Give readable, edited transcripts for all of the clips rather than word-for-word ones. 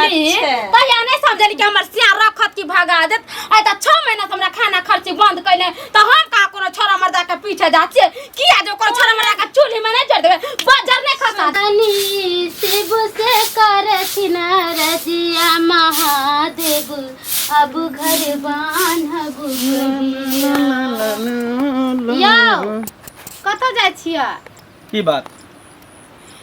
छली अच्छा। तहिया नहीं समझली कि हमर सिया रखत कि भगा देत। आइ त 6 महीना से हमरा खाना खर्ची बंद कैले, त हम का कोनो छोरा मर्दा के पीछे जा छियै? किया जो कोनो छोरा मर्दा के चूल्ही में नहीं जड़ देबै, बजर नहीं खसा तनी शिव से करथिन रजिया महादेव, अब घर बान्हब कहिया। यौ कतऽ जाइ छियै? की बात?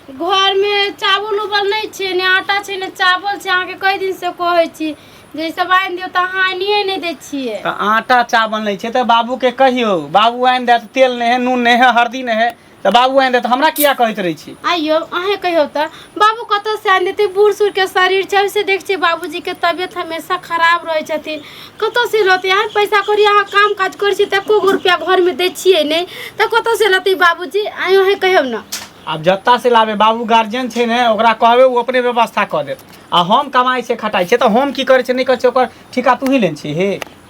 घरमे चावल उवल नहि छै, ने आटा छै ने चावल छै। अहाँके कई दिनसँ कहै छी जे ई सब आनि दियौ, तऽ अहाँ आनिए नहि दै छियै। तऽ आटा चावल नहि छै तऽ बाबूके कहियौ, बाबू आनि देत। तेल नहि है, नून नहि है, हरदी नहि है, तऽ बाबू आनि देत। हमरा किया कहैत रहै छी? आइयो अहेँ कहियौ तऽ बाबू कतऽसँ आनि देतै? बूढ़ सूढ़के शरीर छै, ओइसे देख छियै बाबूजीके तबियत हमेशा खराब रहै छथिन, कतऽसँ लौतै? अहाँ पैसा कौड़ी, अहाँ काम काज करै छियै तऽ एको गो रुपैआ घरमे दै छियै नहि, तऽ कतऽसँ लौतै बाबूजी? आइयो अहेँ कहियौ ने। आब जत्ता से लाबे, बाबू गार्जियन छै ने, ओकरा कहबै, ओ अपने व्यवस्था कऽ देत। आ हम कमाइ छियै खटाइ छियै तऽ हम की करै छियै नहि करै छियै, ओकर ठीका तू ही लेने छी हे?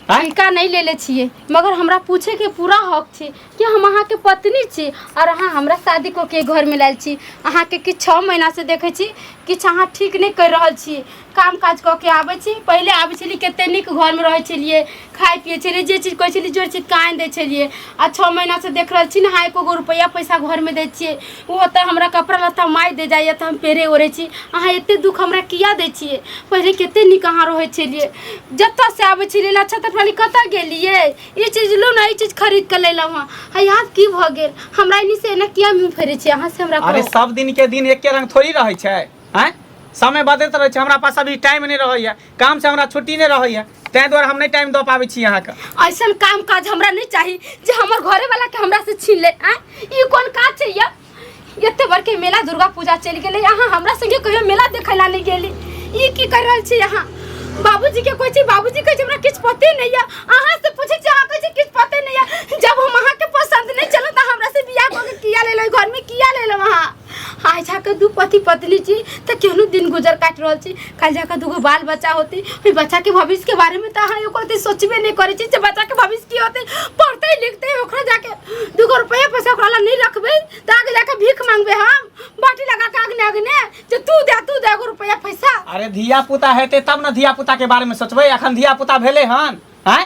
आँय? ठीका नहि लेले छियै, मगर हमरा पूछेके पूरा हक छै कि हम अहाँके पत्नी छी और अहाँ हमरा शादी कऽ के घरमे लायल छी। अहाँके किछु 6 महीनासँ देखै छी किछु अहाँ ठीक नहि करि रहल छी। काम काज कऽ के आबै छी, पहिले आबै छलियै कते नीक घरमे रहै छलियै, खाइ पियै छलियै, जे चीज कहै छलियै जोड़ चीजके आनि दै छलियै। आ 6 महीनासँ देख रहल छी ने अहाँ एको गो रुपैआ पैसा घरमे दै छियै? ओहो तऽ हमरा कपड़ा लत्ता माय दे जाइए तऽ हम पेरे ओढ़ै छी। अहाँ एते दुःख हमरा किया दै छियै? पहिले कते नीक अहाँ रहै छलियै, जतऽसँ आबै छलियै, नक्षत्र वाली कतऽ गेलियै, ई चीज लू ने, ई चीज खरीद कऽ लेलहुँ हँ। है आब की भऽ गेल? हमरा एनी से एना किया मुँह फेरै छियै अहाँ से हमरा? अरे कहू। सब दिन के दिन एके रंग थोड़ी रहै छै? आँय, समय बदलैत रहै छै। हमरा पास अभी टाइम नहि रहैया, काम से हमरा छुट्टी नहि रहैया, ताहि दुआरे हम नहि टाइम दऽ पाबै छी अहाँके। ऐसन काम काज हमरा नहीं चाही जे हमर घरे वाला के हमरा से छीन ले। आँय, ई कोन काज छै? या एते बड़के मेला दुर्गा पूजा चलि गेलै, अहाँ हमरा संगे कहियो मेला देखै ला नहीं गेली। ई की कर रहल छी अहाँ? बाबूजी के कहै छी, बाबूजी कहै छै हमरा किछु पते नहीं है। अहाँ से पूछै छी, अहाँ कहै छी किछु पते नहीं है। जब हम अहाँ के पसंद नहीं चलू तऽ हमरा से बियाह कऽ के किया लेलहुँ? घर में किया लेलहुँ अहाँ? आइ जाकऽ दू पति पत्नी छी तऽ केहनो दिन गुजर काटि रहल छी। काल्हि जाकऽ दूगो बाल बच्चा होतै, ओहि बच्चाके भविष्यके बारेमे तऽ अहाँ एको रत्ती सोचबे नहि करै छी जे बच्चाके भविष्य की होतै, पढ़तै लिखतै। ओकरा जाके दूगो रुपैआ पैसा ओकरा लग नहि रखबै तऽ आगे जाके भीख मांगबै हम बाटी लगा के अगने अगने जे तू दे, तू दे एगो रुपैआ पैसा। अरे धिया पुता हेतै तब ने धिया पुता के बारे में सोचबै। अखन धिया पुता भेलै हन? आँय?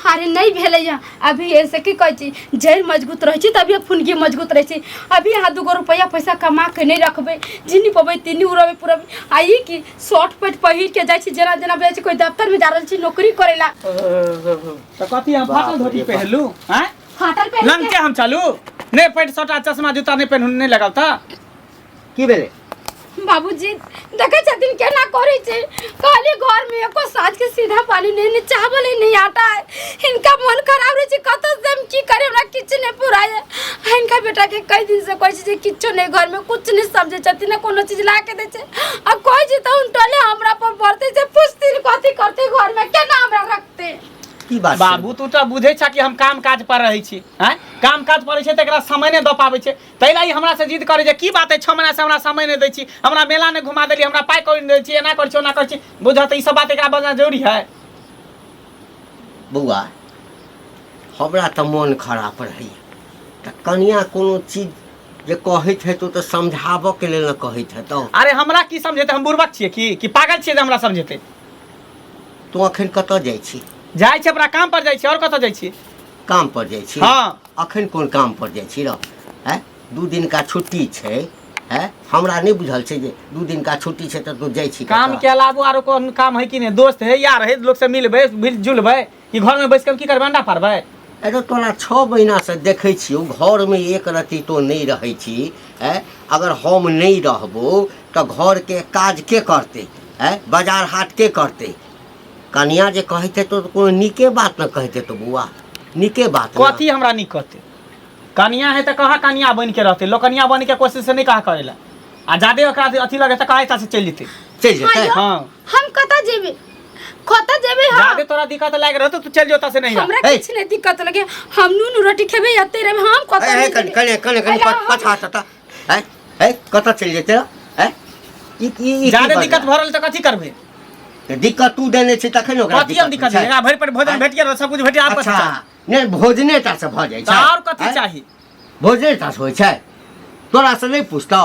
अरे नहीं भेलै हँ अभी। ऐसे की कहै छी, जड़ि मजबूत रहै छै तभिए फुनगी मजबूत रहै छै। अभी अहाँ दूगो रुपैआ पैसा कमा के नहि रखबै, जिन्नी पबै तिन्नी उड़बै पुरबै। आ ई की शर्ट पैंट पहिर के जाइ छी, जेना जेना जाइ छी कोइ दफ्तरमे जा रहल छी नौकरी करै ला। तऽ कथी हम फाटल बाप धोती रे बाप। पहिरलू? आँय, फाटल पहिर के लंके हम चलू? नहि पैंट शर्ट आ चश्मा जूता नहि पहिनू, नहि लगाउ तऽ की भेलै? बाबूजी देखै छथिन केना करै छै। कहली घरमे एको साँझ के सीधा पानी नहि, नहि चावल है, नहि आटा है। हिनका मन खराब रहै छै, कतऽ से हम की करी, हमरा किछु नहि पुराय। हिनका बेटा के कई दिन से कहै छै जे किछु नहि घरमे, कुछ नहि समझै छथिन, ने कोनो चीज ला के दै छै। आ कहै छै तऽ उनटले हमरा पर बढ़तै जे पुछथिन कथी करतै घरमे, केना हमरा रखतै। की बात छै? बाबू, तू तऽ बुझै छह कि हम काम काज पर रहै छी। आँय, काम काज पर रहै छै तऽ एकरा समय नहि दऽ पाबै छै, ताहि ला ई हमरासँ जिद करै छै। की बात है, 6 महीनासँ हमरा समय नहि दै छी, हमरा मेला नहि घुमा देली, हमरा पाइ कौड़ी नहि दै छी, एना करै छी, ओना करै छी। बुझऽ तऽ ई सब बात एकरा बजना जरूरी है? बौआ, हमरा तऽ मोन खराब रहैए तऽ कनिया कोनो चीज जे कहैत हेतौ तऽ समझाबऽके लेल ने कहैत हेतौ। अरे हमरा की समझेतै? हम बुड़बक छियै की कि पागल छियै जे हमरा समझेतै? तू अखन कतऽ जाइ छी? जाइ छी अपना काम पर जाइ छी, आओर कतऽ जाइ छी? काम पर जाइ छी? हाँ। अखन कोन काम पर जाइ छी रौ? आँय, 2 दिनका छुट्टी छै। आँय, हमरा नहि बुझल छै जे 2 दिनका छुट्टी छै तऽ तू जाइ छी काम कतऽ? के अलावो आरो कोन काम है कि नहि? दोस्त है, यार है, लोग से मिलबै मिल जुलबै कि घर में बैस के हम की करबै, अंडा पारबै? अरे तोरा 6 महीनासँ देखै छियौ घरमे एक रत्ती तो नहि रहै छी। आँय, अगर हम नहि रहबो तऽ घरके काज के करतै? आँय, बाजार हाट के करतै? कनिया जे कहैत हेतौ तऽ कोनो नीके बात ने कहैत हेतौ बौआ, नीके बात ने। कथी हमरा नीक कहतै? कनिया है तऽ कहाँ कनिया बनि के रहतै, लोकनिया बनि के कोशिश नहि कहाँ करै ला। आ जादे ओकरा अथी लगे तऽ कहाँ एतऽ से चलि जेतै। चलि जेतै? हाँ। हाँ। हम कतऽ जेबै, कतऽ जेबै हम? जादे तोरा दिक्कत लागि रहतौ तू चलि जो ओतऽ से। नहीं हमरा हे। किछु नहि दिक्कत लगे, हम नून रोटी खेबै, एते रहबै हम, कतऽ ए, नहि कनि जेबै। कनि कनि कनि अरे हम- पछा तता। ए ए, कतऽ चलि जेतै रौ? ए, ई ई ई की जादे बजला? दिक्कत भऽ रहल तऽ कथी करबै? तऽ दिक्कत तू देने छी तखन ओकरा कथी हम दिक्कत छै। एकरा भरि पेट भोजन आँय? भेट गेल, सब कुछ भेट गेल, आब कथी अच्छा चाही? नहि, भोजने टा से भऽ जाइ तऽ छै? आओर कथी आँय? चाही? भोजने टा से होइ छै? तोरा से नहि पुछतौ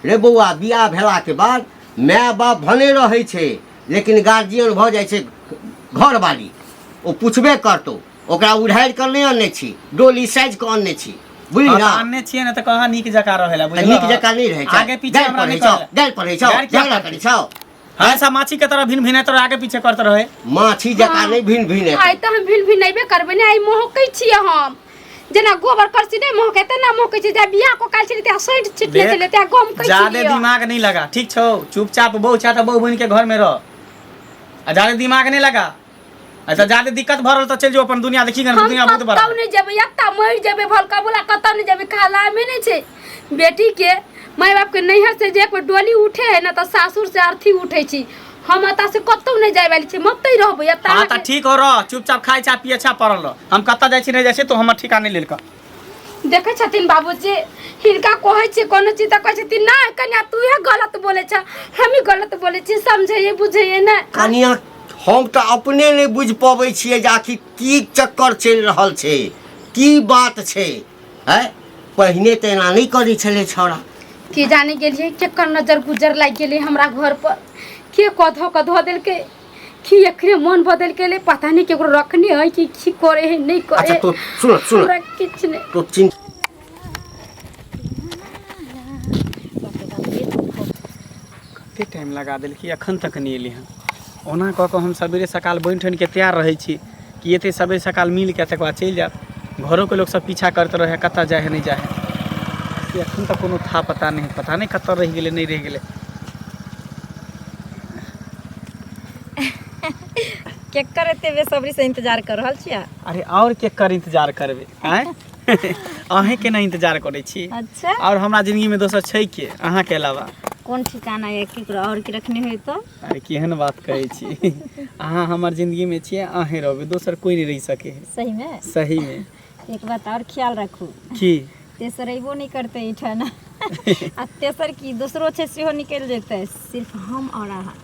रे बौआ, बियाह भेलाके बाद माय बाप भने रहै छै लेकिन गार्जियन भऽ जाइ छै घरवाली। ओ पुछबे करतौ, ओकरा उधारि कऽ नहि अनने छी, डोली साजि कऽ अनने छी, बुझली हाँ, ना? तऽ अनने छियै ने तऽ कहाँ नीक जकाँ रहै ला तऽ बुझलह? नीक जकाँ नहि रहै छै। आगे पीछे गारि हमरा पढ़ै नहि छौ, करै। गारि पढ़ै छौ, गारि किया झगड़ा करतै? करै छौ। हमेशा माछी के तरह भिन भिनाइत रहे, आगे पीछे करते रहे। माछी जकाँ नहि भिन भिन आइ तऽ हम भिन भिनेबे करबै ने, आइ महकै छियै हम। जेना गोबर करसी नहि महकै तेना महकै छै। जा बियाह को काल छलै त्या सैंट छिटने देख, छलै त्या गमकै ज्यादे छलियै। दिमाग नहीं लगा, ठीक छौ? चुपचाप बहु छा तऽ बहु बन के घर में रह आ ज्यादे दिमाग नहीं लगा। अच्छा ज्यादे दिक्कत भऽ रहल तऽ चलि जो अपन दुनिया देखी गन, हम दुनिया बहुत बड़ा। कतौ नहि जेबै, एतऽ मरि जेबै भलका बोला, कतौ नहि जेबै। खालामे नहि छै बेटी के माय बाप के नैहर से जे एक बेर डोली उठे है ना तऽ सासुर से अर्थी उठे छी। हम एतऽ से कतौ नहि जाय वाली छी, मते रहबै एतऽ। हाँ तऽ ठीक हो रह, चुपचाप खाइ छा पिए छा पड़ल रह। हम कतऽ जाइ छी नहि जाइ छी तो हमर ठिका नहि लेल कऽ। देखै छथिन बाबूजी, हिनका कहै छियै कोनो चीज तऽ कहै छथिन ना कन्या तूहे गलत बोलै छ, हमही गलत बोलै छी। समझैए बुझैए ने कनिया, हम तऽ अपने नहि बुझि पबै छियै जे आखिर की चक्कर चलि रहल छै, की बात छै। आँय, पहिने तऽ एना नहि करै छलै छौड़ा। की जाने गेलियै केकर नजर गुजर लागि गेलै हमरा घर पर, के कऽ धऽ कऽ धऽ देलकै कि एकरे मन बदलि गेलै, पता नहि केकरो रखने है कि की करे है नहि करे। अच्छा तो सुन सुन, हमरा किछु नहि। तो चिन्ता कते टाइम लगा देलकै, एखन तक नहि एलै हन। ओना कऽ कऽ हम सबेरे सकाल बनि ठनि के तैयार रहै छी कि एते सबेरे सकाल मिल के तकर बाद चलि जायब। घरोके लोक सब पीछा करैत रहै कतऽ जाइ है नहि जाइ है, से एखन तक कोनो था पता नहि, पता नहि कतऽ रहि गेलै नहि रहि गेलै। केकर एते बेसब्री से इंतजार कर रहल छियै? अरे और केकर इंतजार करबै? आँय, अहीँके नहि इंतजार करै छी? अच्छा, और हमरा जिंदगीमे दोसर छै के अहाँके अलावा? कोन ठिकाना है केकरो और के रखने होय तो? अरे केहन बात कहै छी, अहाँ हमर जिंदगीमे छियै, अहीँ रहबै, दोसर कोइ नहि रहि सकै है। सही में? सही में। एक बात और ख्याल रखू। की? तेसर अयबो नहि करतै एहिठाम, आ तेसर की दोसरो छै सेहो निकलि जेतै, सिर्फ हम और अहाँ।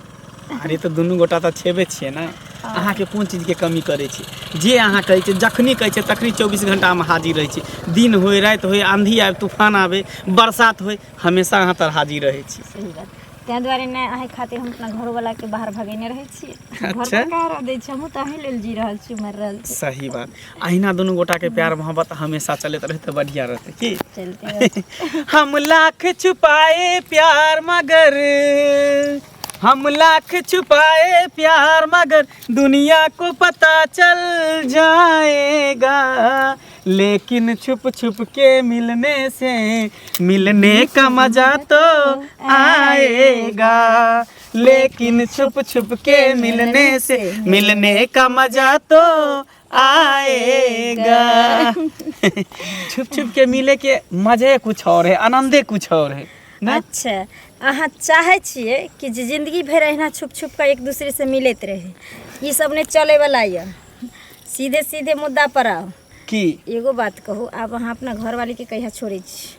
अरे तऽ दुनू गोटा तऽ छेबे छियै ने। अहाँके कोन चीजके कमी करै छी? जे अहाँ कहै छियै, जखनी कहै छियै तखनी 24 घंटामे हाजिर रहै छी। दिन होय राति होय, आंधी आबे तूफान आबे बरसात होय, हमेशा अहाँ तर हाजिर रहै छी। सही बात, ताहि दुआरे ने अहीं खातिर हम अपना घरोवलाके बाहर भगेने रहै छियै। घर अच्छा। पर कहाँ रह दै छै? हमहूँ तऽ अहीं लेल जी रहल छी, मरि रहल छी। सही बात, अहिना दुनू गोटाके प्यार मोहब्बत हमेशा चलैत रहै तऽ बढ़िआँ रहतै की? चलते रहतै। हम लाख छुपाए प्यार मगर, हम लाख छुपाए प्यार मगर दुनिया को पता चल जाएगा, लेकिन छुप छुप के मिलने से मिलने का मजा तो आएगा, लेकिन छुप छुप के मिलने से मिलने का मजा तो आएगा। छुप छुप के मिले के मजे कुछ और है, आनंदे कुछ और है ना? अच्छा, अहाँ चाहै छियै कि जे जिंदगी भरि अहिना छुप छुप कऽ एक दूसरे से मिलैत रहे? ई सब नहि चलैवला यऽ, सीधे सीधे मुद्दा पर आउ। की? एगो बात कहू, आब अहाँ अपना घरवाली के कहिया छोड़ै छी?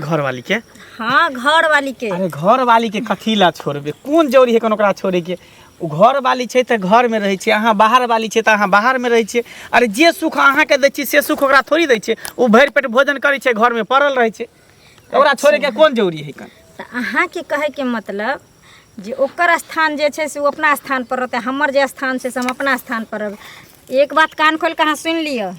घरवाली के? हाँ, घरवाली के। अरे घरवाली के कथी ला छोड़बे? कोन जरूरी है कोन ओकरा छोड़े के? ओ घरवाली छै तऽ घरमे रहै छै, अहाँ बाहरवाली छै तऽ अहाँ बाहरमे रहै छियै। अरे जे सुख अहाँके दै छी से सुख ओकरा थोड़ी दै छियै। ओ भरि पेट भोजन करै छै, घरमे पड़ल रहै छै, तऽ ओकरा छोड़ैके कोन जरूरी है कन? तऽ अहाँके कहैके मतलब जे ओकर स्थान जे छै से ओ अपना स्थान पर रहतै, हमर जे स्थान छै से हम अपना स्थान पर रहबै। एक बात कान खोलि कऽ अहाँ सुनि लिअ,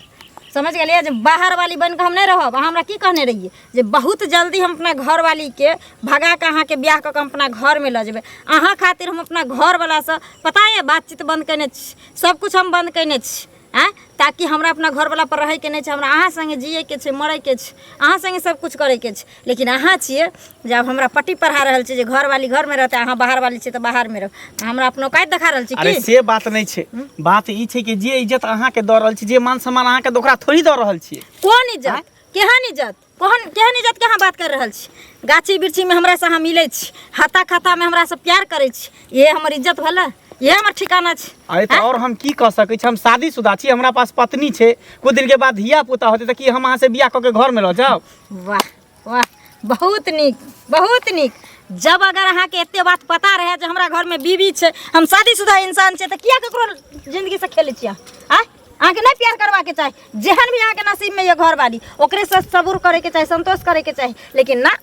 समझ गेलियै? जे बाहर वाली बनि कऽ हम नहि रहब। अहाँ हमरा की कहने रहियै? जे बहुत जल्दी हम अपना घरवालीके भगा कऽ अहाँके बियाह कऽ कऽ हम अपना घरमे लऽ जेबै। अहाँ खातिर हम अपना घरवलासँ पता यऽ बातचीत बन्द कयने छी, सबकिछु हम बन्द कयने छी, आँय, ताकि हमरा अपना घरवला पर रहैके नहि छै, हमरा अहाँ सङ्गे जियैके छै, मरैके छै, अहाँ सङ्गे सबकिछु करैके छै। लेकिन अहाँ छियै जे आब हमरा पट्टी पढ़ा रहल छियै जे घरवाली घरमे रहतै, अहाँ बाहरवाली छियै तऽ बाहरमे रहू। हमरा अपनो औकात देखा रहल छी अरे की? से बात नहि छै, बात ई छै कि जे इज्जत अहाँके दऽ रहल छी, जे मान सम्मान अहाँके ओकरा थोड़ी दऽ रहल छियै। कोन इज्जत? केहन इज्जत? कोन केहन इज्जत के अहाँ बात कर रहल छी? गाछी वृक्षीमे हमरासँ अहाँ मिलै छी, हाथा खातामे हमरासँ प्यार करै छी, इहे हमर इज्जत भेलै? इहे हमर ठिकाना छै? अरे तऽ और हम की कऽ सकै छी? हम शादीशुदा छी, हमरा पास पत्नी छै, कुछ दिन के बाद धिया पुता होतै तऽ की हम अहाँ से बियाह कऽ के घरमे रह जाउ? वाह वाह, बहुत नीक, बहुत नीक। जब अगर अहाँके एते बात पता रहै जे हमरा घरमे बीवी छै, हम शादीशुदा इंसान छै, तऽ किया ककरो जिंदगीसँ खेलै छियै आँय? अहाँके नहि प्यार करबाके चाही? जेहन भी अहाँके नसीबमे यऽ घरवाली, ओकरे से सबूर करैके चाही, संतोष करैके चाही, लेकिन ना,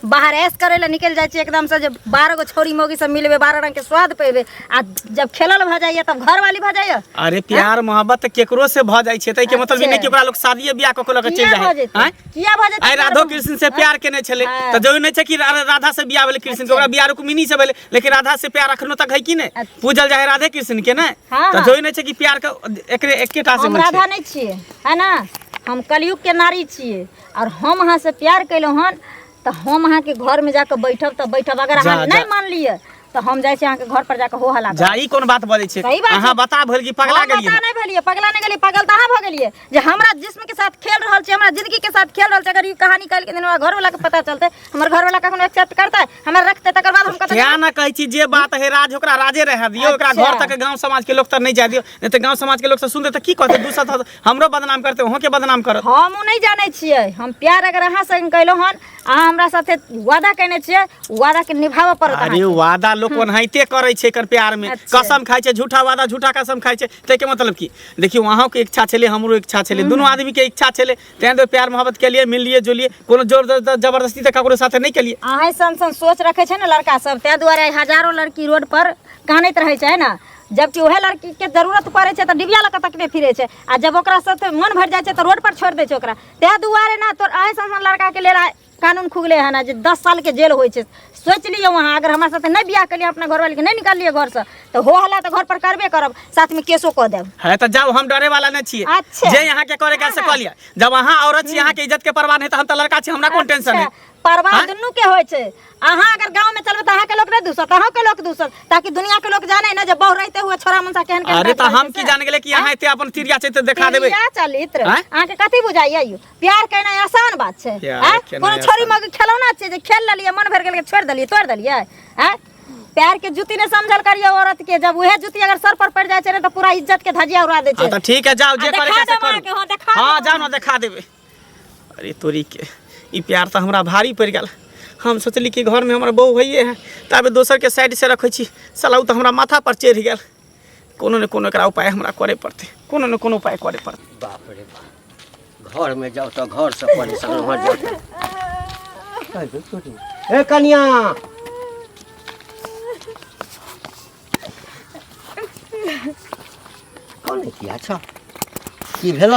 बाहर ऐश करे ला निकल जाइ छी एकदम से जे 12 गो छौरी मौगी सब मिलबे, 12 रंग के स्वाद पेबे, आ जब खेलल भऽ जाइए तब घर वाली भऽ जाइए। अरे प्यार मोहब्बत तऽ केकरो से भऽ जाइ छै, ताहिके मतलब ई नहि कि ओकरा लोक शादिये बियाह कऽ के लऽ के चलि किया जाइ भऽ है। जेतै? आँय? किया भऽ जेतै? आइ राधो कृष्ण से प्यार केने छलै हाँ। तऽ जरूरी नहि छै कि राधा से बियाह भेलै कृष्ण के, ओकरा बियाह रुक्मिणी से भेलै, लेकिन राधा से प्यार अखनो तक है कि नहि? अच्छा। पूजल जाइ है राधे कृष्ण के ने, हाँ, तऽ हाँ। जरूरी नहि छै कि प्यार के एकरे एकेटा से हम होइ छै। राधा नहि छियै, है ना? हम कलयुग के नारी छियै, और हम अहाँ से प्यार केलहुँ हन तऽ हम अहाँके घरमे जाकऽ बैठब तऽ बैठब, अगर अहाँ जा, नहि जा। मानलियै तऽ हम जाइ छी अहाँके घर पर जाकऽ हो हल्ला करब। जा, ई कोन बात बजै छियै? सही बात अहाँ छै। बता भेल कि पगला हम गेलियै? बता नहि भेलियै, पगला नहि गेलियै, पागल तऽ अहाँ भऽ गेलियै जे हमरा जिस्म के साथ खेल रहल छी, हमरा जिंदगी के साथ खेल रहल छी। अगर ई कहानी काल्हि के दिन हमरा घरवाला के पता चलतै, हमर घरवाला कखनो एक्सेप्ट करतै, हमरा रखतै, तकर बाद हम कतऽ क्या ना कहै छी जे बात है राज ओकरा राजे रहै दियौ, ओकरा अच्छा। घर तक गांव समाज के लोग तक नहीं जाय दियौ, नहीं तऽ गांव समाज के लोग सब सुनते तऽ की कहते? दूसर हमरो बदनाम करते, अहूँ के बदनाम करत। हम ओ नहि जानै छियै, हम प्यार अगर अहाँ संग केलहुँ हन, अहाँ हमरा साथे वादा केने छियै, वादा के निभाबऽ पड़त अरे अहाँके। वादा लोक ओनाहिते करै छै एकर प्यार में। अच्छा। कसम खाइ छै, झूठा वादा झूठा कसम खाइ छै। ताहिके मतलब की देखियौ, अहूँके इच्छा छलै, हमरो इच्छा छलै, दुनू आदमी के इच्छा छलै, तें दुआरे प्यार मोहब्बत केलियै, मिललियै जुलियै, कोनो जोर जबरदस्ती तऽ ककरो साथे नहि केलियै। अहें सन सन सोच रखै छै ने लड़का सब, ताहि दुआरे हजारो लड़की रोड पर कानैत रहै छै ने, जबकि उएह लड़कीके जरूरत पड़ै छै तऽ डिबिया लऽ कऽ तकने फिरै छै, आ जब ओकरा साथे मन भरि जाइ छै तऽ रोड पर छोड़ि दै छै ओकरा। ताहि दुआरे ने तोर अहें सन सन लड़काके लेल आइ कानून खुगले हन जे 10 सालके जेल होइ छै। सोचि लियौ अहाँ, अगर हमरा साथे नहि बियाह केलियै, अपना घरवालीके नहि निकाललियै घरसँ, तऽ हो हल्ला तऽ घर पर करबे करब, साथमे केसो कऽ देब। है तऽ जाउ, हम डरे वाला नहि छियै। अच्छा। जे अहाँके करे के से कऽ लिअ। जब अहाँ औरत छी, अहाँके इज्जत के परवाह नहि, तऽ हम तऽ लड़का छी, हमरा कोन टेंशन है? अच्छा, परवाह हाँ? दुनू के होइ छै। अहाँ अगर गाँव में चलबै तऽ अहाँके लोक नहि दूसत, अहूँके लोक दूसत, ताकि दुनिया के लोक जाने ना जे बहु रहते हुए छोरा मनसा केहन केहन अरे काज तऽ करै हम छै की से। जान गेलै कि अहाँ एते अपन तिरिया चरित्र देखा देबै? तिरिया चरित्र आँय? अहाँके कथी बुझाइया? यौ प्यार केनाइ आसान बात छै? प्यार आँय? केनाइ कोनो छोरी आसान। मौगी खेलौना छै जे खेल लेलियै मन भरि गेल छोड़ि देलियै तोड़ि देलियै? आँय, प्यार के जूती नहीं समझल करियो औरत के, जब वह जूती अगर सर पर पड़ जाए छै ने तऽ पूरा इज्जत के धजिया उड़ा दै हाँ छै। तऽ ठीक है, जाओ जे आ, करे देखा के से देब करू। अहाँके, हाँ, देखा हाँ देब। जाओ ना, देखा देबै। अरे तोरी के ई प्यार तऽ हमरा भारी पड़ि गेल। हम सोचली कि घरमे हमर बहू होइए है, ताबे दोसरके साइड से रखै छी, साला ओ तऽ हमरा माथा पर चढ़ि गेल। कोनो ने कोनो एकरा उपाय हमरा करे पड़तै, कोनो ने कोनो उपाय करे पड़तै। बाप रे बाप, घरमे जाउ तऽ घरसँ परेशान भऽ जाउ। ए कनिया, कने किया छ? की भेल?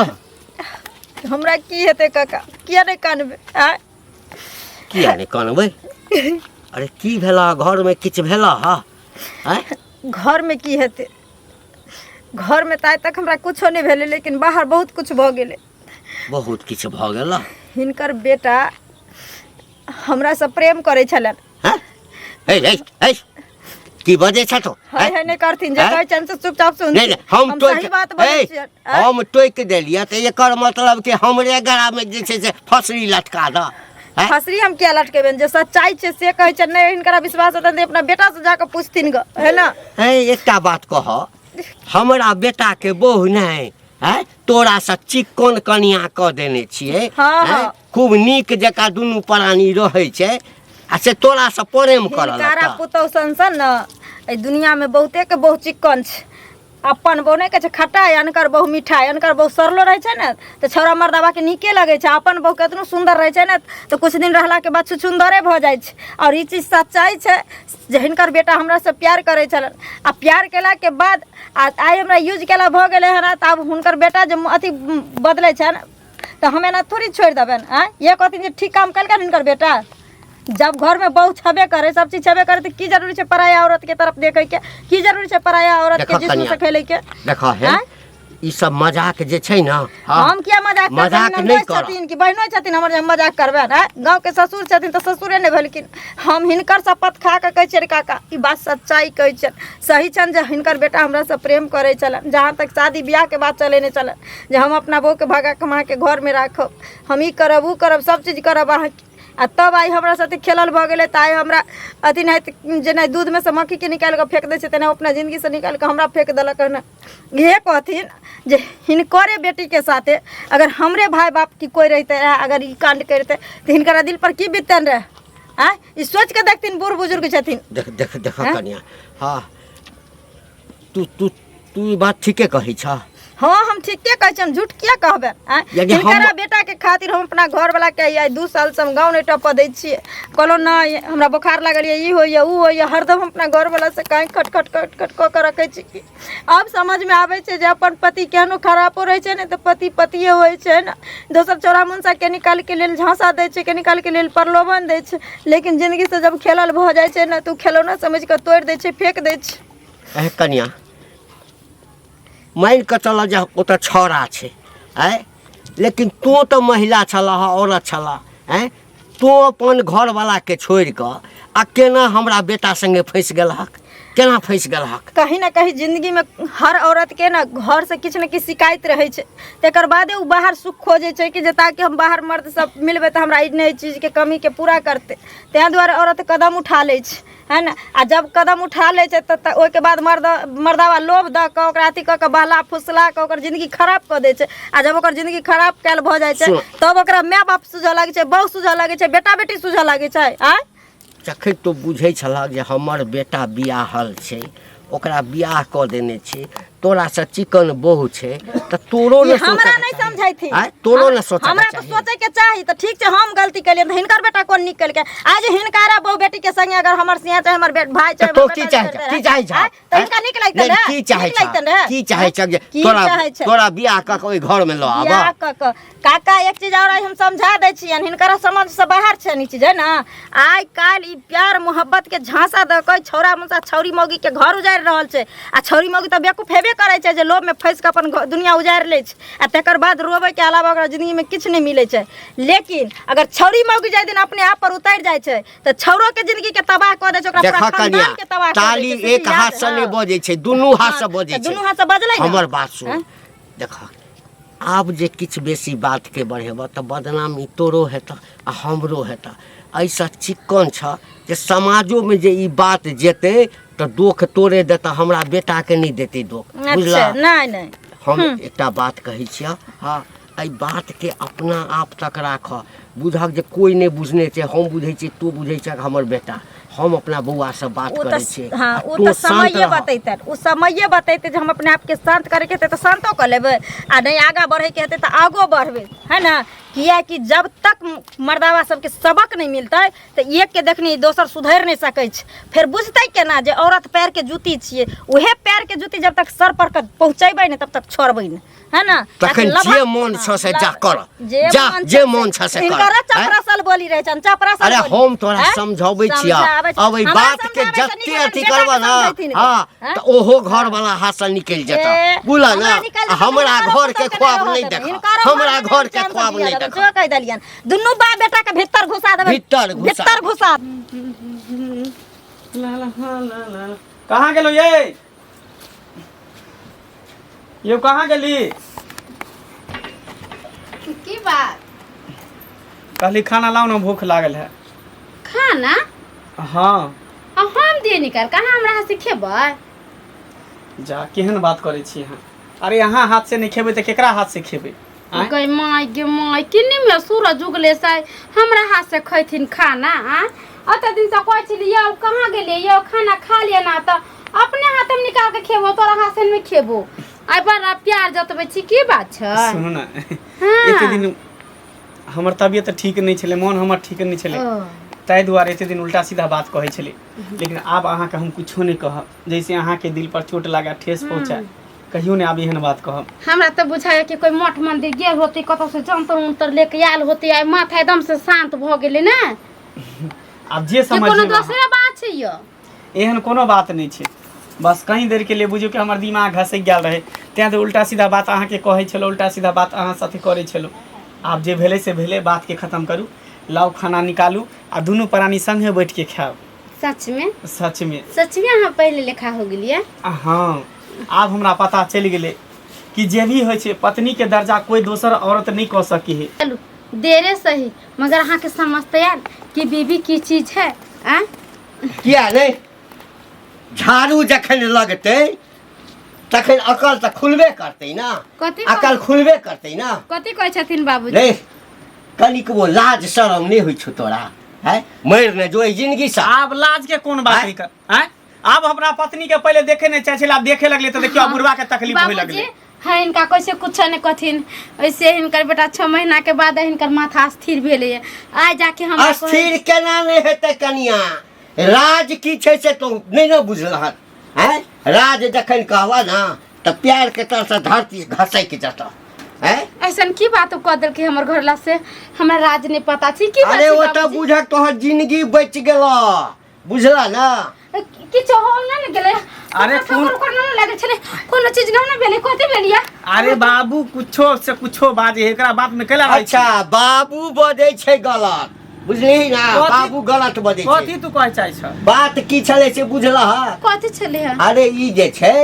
हमरा की हेतै काका, किया नहि कानबै? आँय? किया नहि कानबै? अरे की भेला? घरमे किछु भेला? हा आँय? घरमे की हेतै? घरमे तऽ आइ तक हमरा कुछो नहि भेलै, लेकिन बाहर बहुत कुछ भऽ गेलै। बहुत किछु भऽ गेल? हिनकर बेटा हमरासँ प्रेम करै छलनि। हँ? हे हे हे, की बजै छ तो? है है नहि करथिन जे आँय? कहै छनि से चुपचाप सुनथिन। नहि नहि, हम हम टोकि सही बात बजै हे, छियनि। आँय? हम टोकि देलियै तऽ एकर मतलब कि हमरे गरामे जे छै से फसरी लटका दऽ? आँय? फसरी हम किया लटकेबनि? जे सच्चाई छै से कहै छनि। नहि हिनकरा विश्वास हेतनि तऽ अपना बेटासँ जाकऽ पुछथिन गऽ, है ना? हे, एकटा बात कह, हमरा बेटाके बहु नहि है, तोरासँ चिक्कन कनिया कऽ देने छियै। हाँ, हैं? हाँ। खूब नीक जकाँ दुनू प्राणी रहै छै, आ से तोरासँ प्रेम करऽ हिनकारा लगतह? पुतहु सन सन ने एहि दुनियामे बहुते के बहु चिक्कन छै। अपन बहु नहि कहै छै खट्टा, अनकर बहु मिठाइ। अनकर बहु सड़लो रहै छै ने तऽ छौड़ा मर्दाबाके नीके लगै छै। अपन बहु केतनो सुन्दर रहै छै ने तऽ किछु दिन रहलाके बाद छुछुन्दरे भऽ जाइ छै। आओर ई चीज सच्चाइ छै जे हिनकर बेटा हमरासँ प्यार करै छलनि, आ प्यार केलाके बाद आ आइ हमरा यूज केला भऽ गेलै हन। तऽ आब हुनकर बेटा जे अथी बदलै छनि तऽ हम एना थोड़ी छोड़ि देबनि? आँय, इएह कहथिन जे ठीक काम केलकनि हिनकर बेटा? जब घरमे बहु छेबे करै, सब चीज छेबे करै, तऽ की जरूरी छै पराया औरतके तरफ देखैके? की जरूरी छै पराया औरतके देखऽ जिस्मसँ कनिया। खेलैके? देखऽ हे, आँय? ई सब मजाक जे छै ने, हाँ, हम किया मजाक करबै? मजाक नहि ननदोसि करब। छथिन कि बहिनो छथिन हमर जे हम मजाक करबै? आँय, गाँवके ससुर छथिन तऽ ससुरे नहि भेलखिन। हम हिनकर शपथ खा कऽ कहै छियनि काका, ई बात सच्चाइ कहै छियनि, सही छनि जे हिनकर बेटा हमरासँ प्रेम करै छलनि। जहाँ तक शादी बियाहके बात चलै नहि छलनि जे हम अपना बहूके भगा कऽ हम अहाँके घरमे राखब, हम ई करब ओ करब, सब चीज करब अहाँके, आ तब आइ हमरा साथे खेलल भऽ गेलै तऽ आइ हमरा अथी नहि जेना दूधमे सँ मक्खीके निकालि कऽ फेक दै छै तेना अपना जिन्दगीसँ निकालि कऽ हमरा फेक देलक हन। इहे कहथिन जे हिनकरे बेटीके साथे अगर हमरे भाय बाप की कोइ रहितै रहए, अगर ई काण्ड करितै तऽ हिनकरा दिल पर की बीततनि रहए? आँय, ई सोचि कऽ देखथिन, बूढ़ बुजुर्ग छथिन। देख देख देख आँय? कनिया, हाँ, तू तू तू ई बात ठीके कहै छह। हाँ हम ठीके कहै छी, हम झूठ किया कहबै आँय? यदि हम- हिनकरा बेटा के खातिर हम अपना घर वाला के आइ 2 साल से हम गाँव नहीं टपऽ दै छियै। कहलहुँ नहि हमरा बोखार लागल यऽ, ई होइए उ होइए, हरदम हम अपना घर वाला से काँय खट खट खट खट कऽ के रखै छी। कि आब समझमे आबै छै जे अपन पति केहनो खरापो रहै छै ने तऽ पति पतिए होइ छै ने। दोसर चौरा मुनसा के निकालके लेल झाँसा दै छै, के निकालके लेल प्रलोभन दै छै, लेकिन जिन्दगीसँ जब खेलल भऽ जाइ छै ने तऽ ओ खेलौना समझिकऽ तोड़ि दै छै, फेक दै छै। एह कनिया, मानि कऽ चलऽ जे ओतऽ छौड़ा छै आँय, लेकिन तोँ तऽ महिला छलह, औरत छलह आँय, तोँ अपन घरवलाके छोड़ि कऽ आ केना हमरा बेटा सङ्गे फँसि गेलहक, केना फँसि गेलहक? कहीं ना कहीं जिंदगी में हर औरत के ना घर से किछु ने किछु शिकायत रहै छै, तकर बादे ओ बाहर सुख खोजै छै कि जे ताकि हम बाहर मर्द सब मिलबै तऽ हमरा ई नहि चीजके कमीके पूरा करतै। ताहि दुआरे औरत कदम उठा लै छै, है ने? आ जब कदम उठा लै छै तऽ ओहिके बाद मर्दावा लोभ दऽ कऽ ओकरा अथी कऽ कऽ बहला फुसला कऽ ओकर जिंदगी खराब कऽ दै छै। आ जब ओकर जिंदगी खराब कयल भऽ जाइ छै सुन। तब ओकरा माय बाप सूझऽ लागै छै, बहु सूझऽ लागै छै, बेटा बेटी सूझऽ लागै छै। आँय जखन तू बुझै छलहक जे हमर बेटा बियाहल छै, ओकरा बियाह कऽ देने छै, तोरासँ चिकन बहु छै, तऽ तोरो ई ने हमरा सोचऽके नहि चाही। समझैथिन। आँय, तोरो ने सोचऽके हमरा तऽ चाही। सोचैके चाही। तऽ ठीक छै, हम गलती केलियै तऽ हिनकर बेटा कोन नीक केलकै? आज हिनकारा बहु बेटी के संगे अगर हमर सिया चाहे हमर भाई तऽ चाहे तो हमर की बेटा चाहै करते छह? रहै। की चाहै छह? आँय, तऽ हिनका नीक लगतनि नहि, रहै? की चाहै नीक छह? लगतनि रहै? की चाहै छह जे की तोरा चाहै छह? तोरा बियाह कऽ के ओहि घरमे लऽ आबऽ? बियाह कऽ कऽ काका एक चीज और हम समझा दै छियनि, हिनकर समझ से बाहर छनि ई चीज, है ना? आइ काल्हि ई प्यार मोहब्बत के झांसा दऽ कऽ छौड़ा मुसा छौरी मौगी के घर उजाड़ि रहल छै। आ छौरी मौगी तऽ बेवकूफ हेबे करै छै जे लोभ में फँसि कऽ अपन दुनिया उजाड़ि लै छै, आ तकर बाद रोबै के अलावा ओकरा जिंदगी में किछु नहि मिलै छै। लेकिन अगर छौरी मौगी जाहि दिन अपने आप पर उतरि जाइ छै तऽ छौड़ो के जिंदगी के तबाह कऽ दै छै, ओकरा पूरा देखऽ कनिया, खानदान के तबाह कऽ दै ताली छै, से एक चीज हाथ याद से नहि हँ। बजै छै, दुनू हाथ से हँ, बजै तऽ छै। दुनू हाथ से बजलै ने। हमर बात सुन, हँ? देखऽ आब जे किछु बेसी बातके बढ़ेबह तऽ बदनामी तोरो हेतह आ हमरो हेतह। एहिसँ चिक्कन छह जे समाजोमे जे ई बात जेतै तऽ दोख तोरे देतह, हमरा बेटाके नहि देतै दोख। अच्छा, बुझलह? नहि नहि, हम एकटा बात कहै छियह, हँ, एहि बातके अपना आप तक राखऽ, बुझक जे कोइ नहि बुझने छै, हम बुझै छियै, तू बुझै छह हमर बेटा। हम अपना बौआसँ बात ओ करै तऽ छियै हँ, आ ओ तू तऽ शान्त समये रह। बतेतनि, ओ समये बतेतै जे हम अपने आपके शान्त करैके हेतै तऽ शान्तो कऽ लेबै, आ नहि आगाँ बढ़ैके हेतै तऽ आगो बढ़बै, है ने? किएकि जब तक मर्दावा सबके सबक नहि मिलतै तऽ एक के देखनी दोसर सुधरि नहि सकै छै। फेर बुझतै केना जे औरत पैरके जूती छियै? उहे पैरके जूती जब तक सर पर के पहुँचेबै नहि तब तक छोड़बै नहि, है ना? तखन जे मन छौ से जा कर, जा जे मन छौ से कर। हिनकर आँय? चपरासल बोली रहै छनि, चपरासल अरे बोली। हम तोरा आँय? समझाबै छियह, समझाबै छी। अब एहि हमरा बात के समझाबै से जते नीक अथी बेटा करबह के ना, समझैथिन। हाँ, आँय? तऽ ओहो घर वाला हाथ से निकलि जेतह, ए, बुझलह हमरा ना? निकलि जेतै, हमरा हिनकरो घर के पुतोहु के ख्वाब नहि नहि रहऽ देखह, देबै। हिनकरो हमरा घरमे घर के चैन से ख्वाब जियऽ नहि देबै। देखह। जो कहि देलियनि, दुनू बाप बेटा के भीतर घुसा देबै, भीतर घुसा। भीतर घुसा। ला ला ला ला ला ला। कहाँ गेलो ये? यौ कहाँ गेली? की बात? कहली खाना लाओ ना, भूख लागल है। खाना? हाँ। आ हम दिए निकाल, कहाँ हमरा हाथ से खेबै? जा, केहन बात करै छी अहाँ? अरे अहाँ हाथ से नहीं खेबै तऽ केकरा हाथ से खेबै? आँय? गई माय गे माय, किन्नी में सूरज उगले से हमरा हाथ से खैथिन खाना? आ अत दिन से कहै छली यौ कहाँ गेलियै यौ, खाना खा लिअ ना, तऽ अपने हाथ में निकाल के खेबो, तोरा हाथ से नहीं खेबो। आइ बड़ा प्यार जतबै छी, की बात छै? सुनू ना, हाँ। एते दिन हमर तबियत ठीक नहीं छलै, मन हमर ठीक नहीं छलै, ओ, ताहि दुआरे एते दिन उल्टा सीधा बात कहै छलै। लेकिन आब अहाँके हम कुछो नहीं कहब, जैसे अहाँके दिल पर चोट लगा ठेस पहुँचाए, कहियो नहीं आब एहन बात कहब। हमरा तऽ बुझाइए कि कोइ मठ मंदिर गेल होतै, कतौ से जंतर उंतर लेके आयल होतै, आइ माथा एकदम से शांत भऽ गेलै ने। आब जे कि कोनो समझियौ अहाँ। दोसरे बात छै यौ? एहन कोनो बात नहीं छै, बस कहीं देर के लिए बुझियौ कि हमर दिमाग घसकि गेल रहै, तैं तऽ उल्टा सीधा बात अहाँके कहै छलहुँ, उल्टा सीधा बात अहाँ साथे करै छलहुँ। आब जे भेलै से भेलै, बातके खतम करू, लाउ खाना निकालू आ दुनू प्राणी संगे बैठ के खायब। सच में? सच में। सच में अहाँ पहिले लेखा हो गेलियै? हाँ, आब हमरा पता चलि गेलै कि जे भी होइ छै पत्नी के दर्जा कोई दोसर औरत नहीं कऽ सकी है। चलू देरे सही, मगर अहाँके समझते आयल कि बीबी की चीज है? आ किया नहि, झाड़ू जखन लगतै तखन अकल तऽ खुलबे करतै ना। कथी? अकल खुलबे करतै ना। कथी कहै छथिन बाबूजी? रे, कनिकबो लाज शरम नहि होइ छौ तोरा? है मरि ने जो एहि जिंदगी से। आब लाज के कोन बात आँय? है कर? आँय? आब अपना पत्नी के पहिले देखे नहीं चाहे छलै, आब देखे लगले तऽ देखियौ, आब बुढ़वा के तकलीफ होए बाबूजी लगले। हाँ हिनका कैसे कुछ नहीं कहथिन। ऐसे हिनकर बेटा 6 महीना के बाद हिनकर माथा स्थिर भेलै। आइ जाके हमरा कहै- अस्थिर केना नहि हेतै कनिया? राज की छै से तो नहि ने बुझलहक हैं? राज जखन कहबह ने तऽ प्यार के तरसँ धरती घसकि जेतह हैं? ऐसन की बात कह देलकै हमर घरला से हमरा राज नहीं पता छै की बात अरे छै ओ तऽ बाबूजी? बुझक तोहर जिंदगी बचि गेलह, बुझला ना? किछु हो ना ने गेलै। अरे ठोकर उकर ना लागै छलै, कोनो चीज ना ने भेलै, कथी भेलिया? अरे बाबू कुछो से कुछो बाजे, एकरा बात में केला रहै छी? अच्छा बाबू बजै छै गलत, बुझलिही ना? कथी- बाबू गलत बजै छै। कथी तू कहै चाहै छ? बात की छलै से बुझलह? कथी छलै है? अरे ई जे छै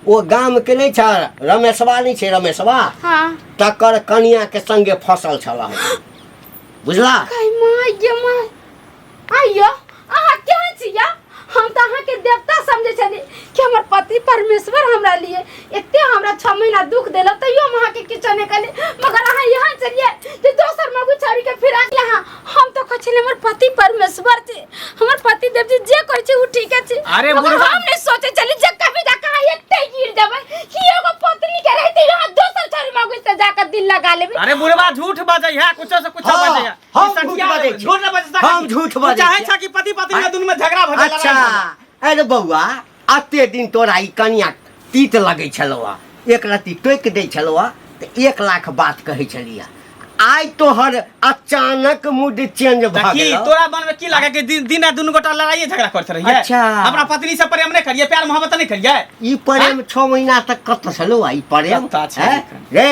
ओ गाम के नहि छ रमेशवा, नहि छै रमेशवा? हाँ। तकर कनिया के संगे फसल छल, बुझला? कहि माँ ये माँ आइयो अहाँ केहन छी या? हम तऽ अहाँके देवता समझै छली कि हमर पति परमेश्वर हमरा लिए एते हमरा 6 महीना दुख देलक, तैयो हम अहाँके किछो नहि कहली, मगर अहाँ यहाँ चलिए जे दोसर मगु छौड़ी के फिरा के अहाँ। हम तऽ कहै छली हमर पति परमेश्वर छै, हमर पति देव जी जे कहै छै ओ ठीके छै। अरे मगर बुढ़वा- हम नहि सोचै छली जे कभी जाके अहाँ एते गिर जेबै कि एगो पत्नी के रहते अहाँ दोसर छौड़ी मगु से जाके दिल लगा लेबै। अरे बुढ़वा झूठ बजै है, कुछो से कुछो हाँ, बजै है। हम ई झूठ सठिया बजै छी। झूठ न बजै सकै हम छी। झूठ तू बजै चाहै छी। छ कि पति पत्नी में दुनू में झगड़ा भऽ जाय, लड़ाई अच्छा भऽ जाय। अरे बौआ, अते दिन तोरा ई कनिया तीत लगै छलौ, एक रत्ती टोकि दै छलौ तऽ 1 लाख बात कहै छलियै, आइ तोहर अचानक मूड चेंज तऽ भऽ की गेलौ। तोरा मन में की लागे कि दिन दिन रात दुनू गोटा लड़ाइए झगड़ा करते रहिए? अच्छा। अपना पत्नी से प्रेम नहीं करिए, प्यार मोहब्बत नहीं करिए? ई प्रेम 6 महीना तक कतऽ छलौ ई प्रेम? कतऽ छै? हैं? रे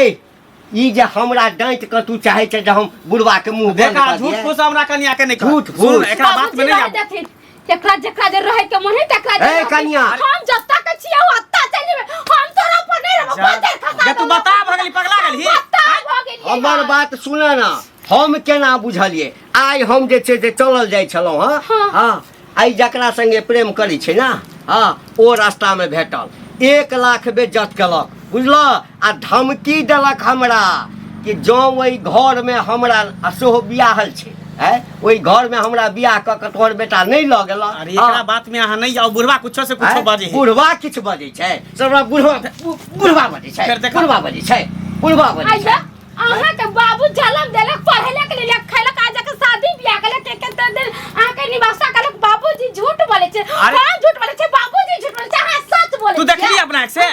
ई जे हमरा डाँटि कऽ तू चाहै छै जे हम बुढ़वा के मुंह बंद देखा कऽ झूठ दियै। फूस हमरा कनिया के नहीं कह। झूठ सुन, फूस। एकरा बात में बाबूजी नहीं रह आब। देथिन, एकरा जेकरा जे रहै के मन है तकरा जे ए, रहतै। कनिया। हम जत्ता के छियै ओत्ता चलि जेबै, हम तोरा पर नहि रहबौ, जा। बजर खसा जे तू देबौ। बता भऽ गेली, पगला गेलही? बता भऽ गेलियै। हमर बात सुन ना, हम केना बुझलियै? आइ हम जे छै से चलल जाइ छलहुँ हँ। हाँ। हँ, आइ जकरा संगे प्रेम करै छै ना, हँ, ओ रास्तामे भेटल, 1 लाख बेज्जत केलक, बुझलह? आ धमकी देलक हमरा कि जँ ओहि घरमे हमरा, आ सेहो बियाहल छै, आँय, ओहि घरमे हमरा बियाह कऽ कऽ तोहर बेटा नहि लऽ गेलह। अरे एकरा बात में अहाँ नहीं जाओ, बुढ़वा कुछो से कुछो आँय, बजे है। बुढ़वा किछु बजै छै? सबरा बुढ़वा बुढ़वा बजै छै। फेर देखा। बुढ़वा बजै छै, बुढ़वा बजै आइया छै। अहाँ के बाबू जलम देलक, पढ़ेलक लिखलक खैलक, आज जाके शादी बियाह केलक, के के दिन अहाँ के निवासा केलक। बाबूजी झूठ बोले छै? अरे- हम झूठ बोले छै? बाबूजी झूठ बोले छै, अहाँ सच बोले तू छियै? देखली अपना आँख से?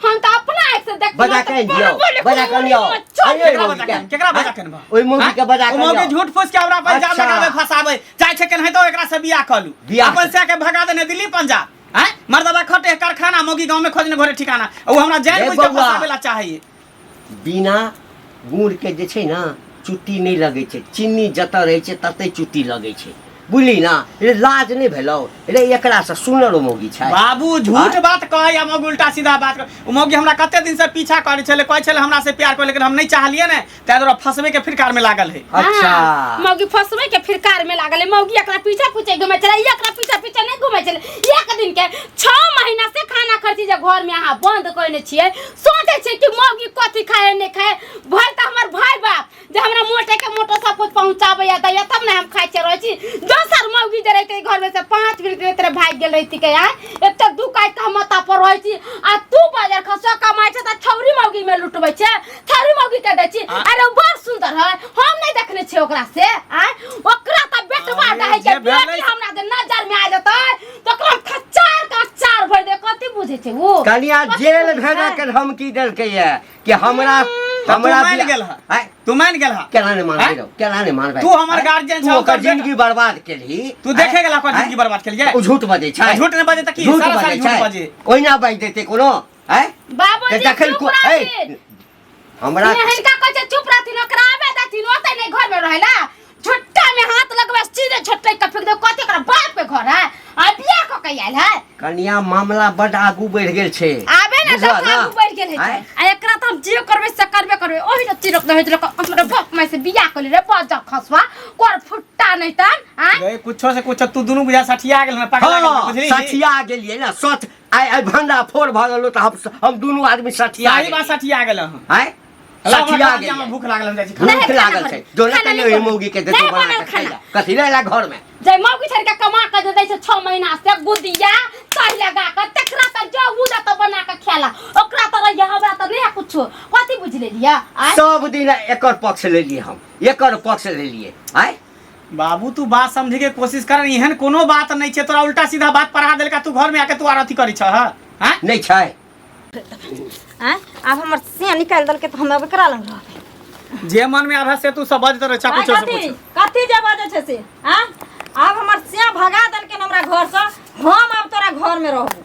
हम तऽ अपना आँख से देखली। बजा के आनि दियौ, बजा के आनि दियौ। आनियौ केकरा ओहि बजा मौगी के के। केकरा बजा के अनबह? ओहि मौगी के बजा ओ के मौगी आनियौ। झूठ फूस के हमरा पर जाल अच्छा। लगावे, फंसावे चाहे छै, केनाहितो एकरा से बियाह कऽ लू। बियाह अपन से के भगा देने दिल्ली पंजाब हैं, मर्दबा खटे कारखाना, मौगी गांव में खोजने घरे ठिकाना, ओ हमरा जान रे बुझ के बौआ। फंसावे ला चाहैए। बिना गुड़ के जे छै ने चुट्टी नहि लगै छै, चीनी जतऽ रहै छै ततै चुट्टी लगै छै, बुझली ना? रे लाज नहि भेलौ रे? एकरासँ सुनर मौगी छै। बाबू झूठ बात कहै या मौगी उल्टा सीधा बात कहै। ओ मौगी हमरा कते दिन से पीछा करै छलै, कहै छलै हमरा से प्यार करै, लेकिन हम नहीं चाहलियै ने, ताहि दुआरे फंसबे के फिरकार में लागल है। अच्छा। हाँ, मौगी फंसबे के फिरकार में लागल है। मौगी एकरा पीछा पीछे घुमै छलै, ई एकरा पीछा पीछा नहि घुमै छलै। एक दिन के 6 महीना से खाना खर्ची जे घर में अहाँ बंद कयने छियै, सोचै छियै कि मौगी कथी खाए नहि खाए। भरि तऽ हमर भाय बाप जे हमरा मोटे के मोटो सब कुछ पहुँचाबैया दैया तब ने हम खाइ छियै रहै छी। दोसर मौगी जे रहितै घर में से 5 मिनट में तेरे भागि गेल रहिती के आय। एते दू काटि कऽ हम माथा पर रहै छी आ तू बाजार खसो कमाइ छै तऽ छौरी मौगी में लुटबै छै, छौरी मौगी के दै छी। अरे ओ बड़ सुंदर है, हम नहीं देखने छियै ओकरा से आय। ओकरा तऽ बेटवा अरे दहै के जे भेलै बेटी हमरा जे नजर में आ जेतै तऽ ओकरा हम खच्चार के अचार भरि दे। कथी बुझै छै ओ? कनिया कथी जेल बुझै भेजऽ छै? के धमकी देलकै ये कि हमरा तऽ तू हमरा मानि बियाह- गेल हँ? आँय? तू मानि गेल हँ? केना नहि मानबै आँय? रौ, केना नहि मानबै? तू हमर आँय? गार्जियन तू छह, ओकर ओकर बेटा- जिंदगी बर्बाद केलही। तू देखे गेला ओकर आँय? जिंदगी बर्बाद केलियै? ओ झूठ बजै छै। झूठ नहि बजै तऽ की? झूठ सारा साल बजै झूठ छै। बजै। ओहिना बाजि देतै कोनो? आँय? बाबूजी तऽ जखन चुप ऐ, रहथिन। हमरा हिनका कहै छै चुप रहथिन, ओकरा आबे देथिन ओतै नहि घर में रहेला। झुट्टा में हाथ लगबै सीधे झुट्टे के फेंक दे। कथी ओकरा बाप के घर है आ बियाह कऽ के आयल है? कनिया मामला बड आगू बढ़ि गेल छै। आबे ने बुझल तऽ ना? आगू बढ़ि गेल है। आँय? आ एकरा तऽ हम जे करबै से करबे करबै। ओहि ने चिरक दे होइत हमरा बाप माय से बियाह कऽ ले रे बजा खसवा कर फुट्टा नहि तन आँय? रे कुछो से कुछो तू दुनू बुझा सठिया गेल हन, पगला गेल हन, हँ बुझली? सठिया गेलियै ने सच। आइ आइ भंडा फोड़ भऽ गेलो तऽ हम दुनू आदमी सठिया सही बात सठिया गेल हन। आँय? हेलो, हमरा सठिया खाना गेलियै। में भूख लागल, हम जाइ छी खाना। नहीं, भूख खाना लागल बनल। छै जो ने खाना कनि नहीं ओहि बनल। मौगी के देतौ नहीं बना बनल के खाइ खाना। ला। कथी ले ला घर में? जे मौगी छड़ के कमा के जे दै छै 6 महीना से गुदिया तही लगा के तकरा तऽ जो उ तऽ बना के खेला, ओकरा तऽ रहिए, हमरा तऽ नहीं है कुछ। लेलिया आय सब दिन एकर पक्ष लेलिए हम, एकर पक्ष लेलिए। आय बाबू तू बात समझे के कोशिश कर, एहन कोनो बात नहीं छे, तोरा उल्टा सीधा बात पढ़ा देलका, तू घर में आके तू आर अथी करी छह हैं? नहीं छै। आँय आब हमर सिया निकालि देलकै तऽ हम अब एकरा लग रहबै। जे मन में आबे से तू सब बजत रहे, कुछो से कथी कुछ। कथी जे बजै छै से? आँय आब हमर सिया भगा देलकै हमरा घरसँ, हम आब तोरा घरमे रहबो।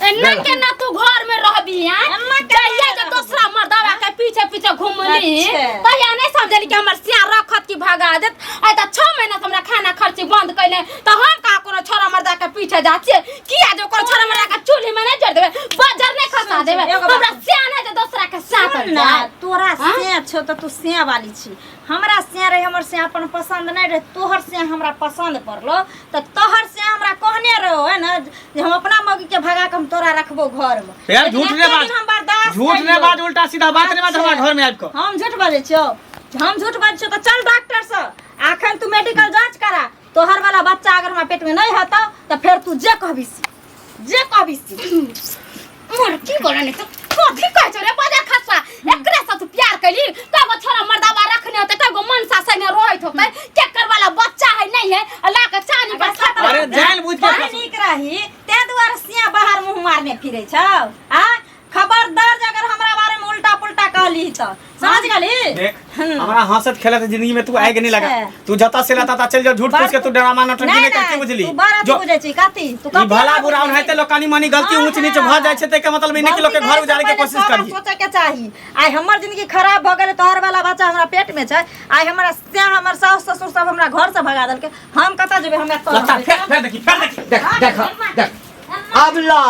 एना केना तू घर में रहबी? हैं एना केना जहिया जे रहबी? दोसरा मर्दावा के पीछे पीछे घुमली अच्छा। तहिया नहीं समझली कि हमर सिया रखत कि भगा देत। आइ त 6 महीना से हमरा खाना खर्ची बंद कैले, त हम का कोनो छोरा मर्दा के पीछे जा छियै? किया जो कोनो छोरा मर्दा के चूल्ही में नहीं जड़ देबे, बजर नहीं खसा सुन, देबे? एगो बात हमरा सिया नहीं जे दोसरा के साथ सुन ना, जाए। तोरा हाँ? सिया छौ तऽ तू सिया वाली छी, हमरा सिया रहे, हमर सिया अपन पसंद नहीं रहे, तोहर सिया हमरा पसंद पड़लो तऽ तोहर सिया हमरा कहने रहो है ना जे हम अपना मौगी के भगा के हम तोरा रखबो घर में। यार लेकिन झूठ एते ने बाज, दिन हम बर्दाश्त झूठ ने करियो। बाज, उल्टा सीधा बात ने बाज हमरा घर में आबि कऽ। हम झूठ बाजै छियौ? हम झूठ बाजै छियौ तऽ चल डॉक्टर से, अखन तू मेडिकल जांच करा, तोहर वाला बच्चा अगर हमरा पेट में नहीं हेतौ तऽ फेर तू जे कहबी से, जे कहबी से। मोर की बोला नहीं तो कथी कहै छौ रे बजर खसवा? एकरे से तू प्यार कैली, कगो छोरा मर्दावा रखने होते, कगो मनसा संगे रहैत होते, केकर वाला बच्चा है नहीं है, आ ला के चानी पर खा। अरे जान बुझ के बड़ नीक रही तें दुआरे सिया बाहर मुंह मारने फिरै छौ। आ खबरदार जे अगर हमरा बारे में उल्टा पुल्टा कहली तऽ समझ गेली? देख, हमरा हंसत खेलत जिंदगी में तू आगे नहीं लगा। अच्छा। तू जता से लता ता चल जा, झूठ फूस के तू ड्रामा नौटंकी नहीं करती, बुझली? तू बड़ा जो बुझै छी कथी तू ई कथी भला हमरा बुरा बुझै होते छी? लोग कनी मनी गलती ऊंच नीच भऽ जाइ छै, तैके मतलब ई नहीं कि लोग के गलती घर उजाड़े के करे से कोशिश पहिले करी। सोचे के चाही। आइ हमर जिंदगी खराब भऽ गेलै, तोहर वाला बच्चा हमरा पेट में छै, आइ हमरा से हमर सास ससुर सब हमरा घर से भगा देलकै, हम कतऽ जेबै? हमरा एतऽ लता रहबै। फेर फेर देखी, फेर देखी। देख देख देख, आब ला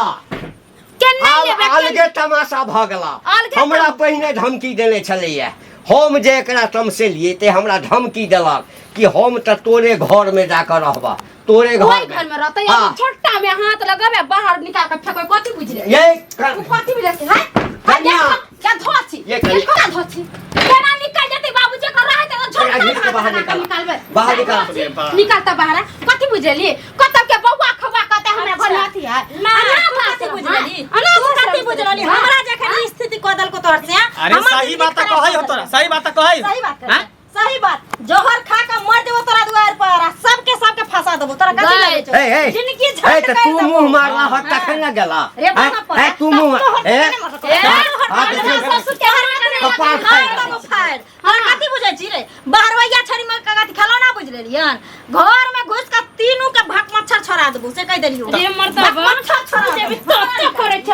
केना आब लेबै? अलगे तमाशा भऽ गेला। अलगे हमरा पहिने धमकी देने छलैया, हम जे एकरा तमसेलियै ते हमरा धमकी देलक कि हम तऽ तोरे घर में जाकऽ रहबा, तोरे घर ओहि घर में रहतै। हाँ। छोटा में हाथ लगबे, बाहर निकाल के फेंकबै। कथी बुझले? ये तू कथी बुझले से हैं? कन्या। क्या धोची? ये कन्या। क्या धोची? केना निकल जेतै? बाबूजी के रहै त छोटा घीच के बाहर हाथ लगा के निकाल। निकालबै। बाहर निकाल। निकालता बाहर। कथी बुझली? कतब के बौआ खवा कते हमरा घर में अथी है ना, अनाथ तू कथी आश्रम, बुझलही? हाँ? अनाथ तू कथी आश्रम बुझलही? हाँ? हमरा जखन ई स्थिति कऽ देलको तोहर से, अरे हमर सही जिंदगी बात तऽ खराब कहै भऽ हो तोरा, गेल। सही बात तऽ कहै। सही बात हैं? सही बात, जहर खा के मर जेबो तोरा दुआर पर आ सबके सबके फंसा देबो। तोरा कथी गए। लगै छौ? ए ए जिंदगी ए झंड तऽ कर तू देबो। मुँह मारला ह तखन ने गेला। रे बाबा पर। ए तू मुँह तोहर ए केने मरलको? ए, हाँ, हमरा देखियौ। ससुर के हाथ में कपार फाड़ फाड़ि देबो, फाड़। तोरा कथी बुझै छी रे? बहरवैया छड़ी में कथी खेलौना बुझ लेलियन? घर में घुस के तीनू के भक मच्छर छोड़ा देबो से कहि देलियौ। रे मर्दबा भक मच्छर छोड़ा जे भी देबो। तो करै छै।